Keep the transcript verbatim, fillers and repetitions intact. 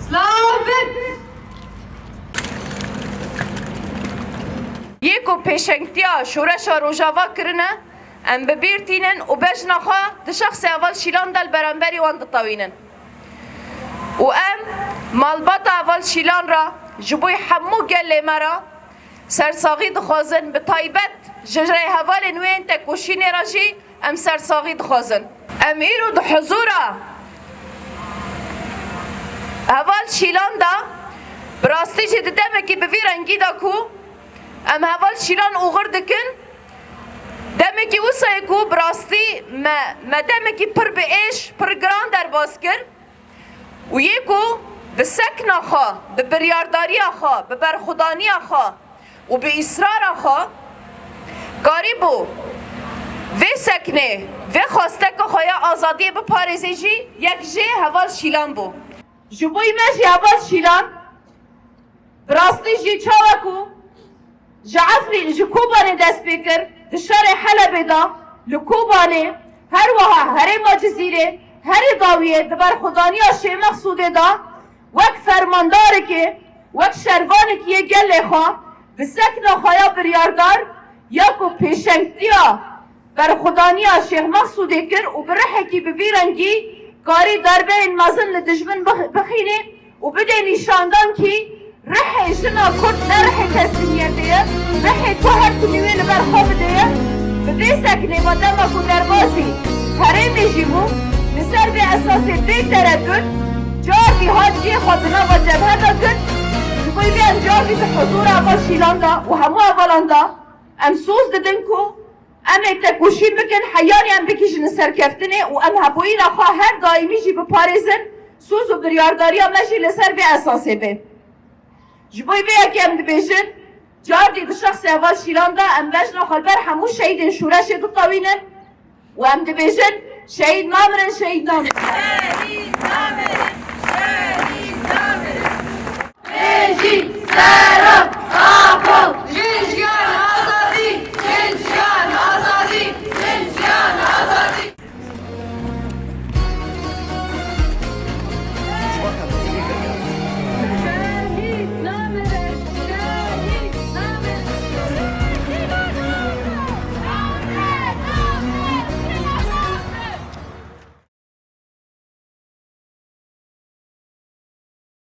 Silav bin! Yê ku pêşengtiya şoreşa Rojava kirine, em bi bîr tînin û bejna xwe di şexsê Heval Şîlan de li beramberî wan ditewînin. Û em malbata Heval Şîlan re, ji bo hemû gelê me re sersaxî dixwazin, bi taybet ji rêhevalên wê yên tekoşînê re jî em sersaxî dixwazin. Em îro di huzûra Heval Şîlan de, bi rastî jî di demekî bi vî rengî de ku em Heval Şîlan oxir dikin, demekî wisa ye ku bi rastî me, me demekî pir bi êş, pir giran derbas kir. Û yê ku bi sekna xwe, bi biryardariya xwe, bi berxwedaniya xwe û bi îsrara xwe karîbû vê seknê, vê xwesteka xwe ya azadiyê biparêzê jî yek jê Heval Şîlan bû. Ji bo me jî Heval Şîlan bi rastî jî çawa ku ji Efrîn, ji Kobanê dest pê kir, di şerê Helebê de, li Kobanê, her wiha herêma Cizîrê, herê dawiyê di berxwedaniya Şêx Mexsûdê de wek fermandarekê, wek şervanekî yê gelê xwe bi sekna xwe ya biryardar ya ku pêşengtiya berxwedaniya Şêx Mexsûdê kir û bi rihekî bi vî rengî karî derbeyên mezin li dijmin bix-, bixînê û bidê nîşandan kî rihê jina Kurd ne rihê teslîmiyetê ye, rihê ku her timî wê li ber xwe bidê ye. Bi vê seknê me dema ku derbazî herêmê jî bû, li ser vê esasê bê teredût cardî hat cihê xwe di nava cebhe de girt, ji bo vê em cardî di huzûra Heval Şîlan de û hemû hevalan de em soz didin ku em ê tekoşîn bikin, heyanî em bikişînin serkeftinê û em hebûyîna xwe her daîmî jî biparêzin, soz û biryardariya me jî li ser vê esasê be. Ji bo vê yekê em dibêjin, cardî di şexsê Heval Şîlan de em bejna xwe li ber hemû şehîdên şoreşê ditewînin û em dibêjin, şehîd namirin, şehîd namirin.